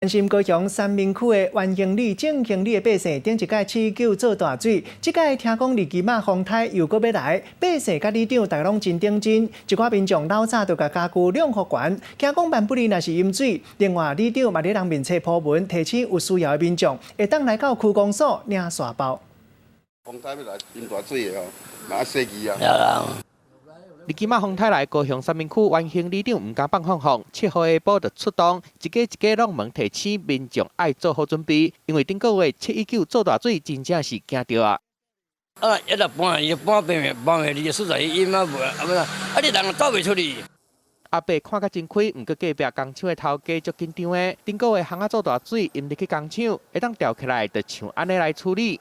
關心高雄三民區的員興里、正興里的百姓，頂一擺7·19做大水，這擺聽講二期馬風颱又閣欲來，百姓佮里長大家攏真認真，一寡民眾老早就共家具晾予懸，驚講萬不利若是淹水。另外，里長嘛佇人面冊 po 文提醒有需要的民眾，會當來到區公所領沙包。風颱欲來淹大水的哦，嘛愛洗機啊。二期馬風颱來，高雄三民區員興里長毋敢放放放，7號下晡就出動，一家一家攏問提醒民眾愛做好準備，因為頂個月7·19做大水，真正是驚著啊！啊，一若搬伊搬變搬袂離個所在淹啊無啊，啊，啊你人走袂出去。阿伯看甲真開，毋過隔壁工廠的頭家足緊張的，頂個月巷仔做大水，淹入去工廠，會當吊起來，就像按呢來處理。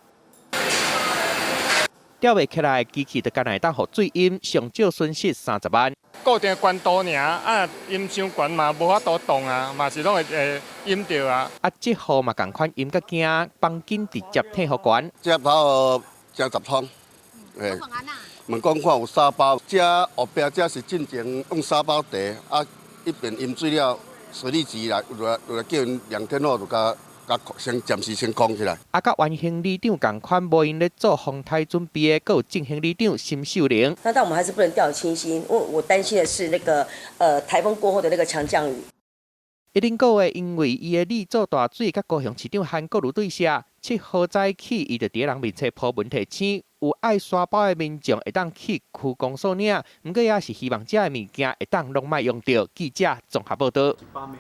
吊袂起來，機器就干焦會當予水淹，上少損失30萬。固定懸度爾，啊，淹傷懸嘛無法度動啊，嘛是攏會會淹著啊。啊，這雨嘛仝款淹甲驚，房間直接退予懸。這頭成10通，欸，問講看有沙包，這後壁這是進前用沙包地，啊，一邊淹水了，水利局來來來叫𪜶2天後就共先暫時先空起來。啊，佮員興里長仝款無閒咧做風颱準備的，閣有正興里長沈秀玲。那但我們還是不能掉以輕心，我擔心的是那個颱風過後的那個強降雨。一頂個月因為伊的里做大水，佮高雄市長韓國瑜對峙，7號早起，伊就佇人面冊 po 文提醒，有愛沙包的民眾會當去區公所領，毋過也是希望這个物件會當攏莫用著。記者綜合報導。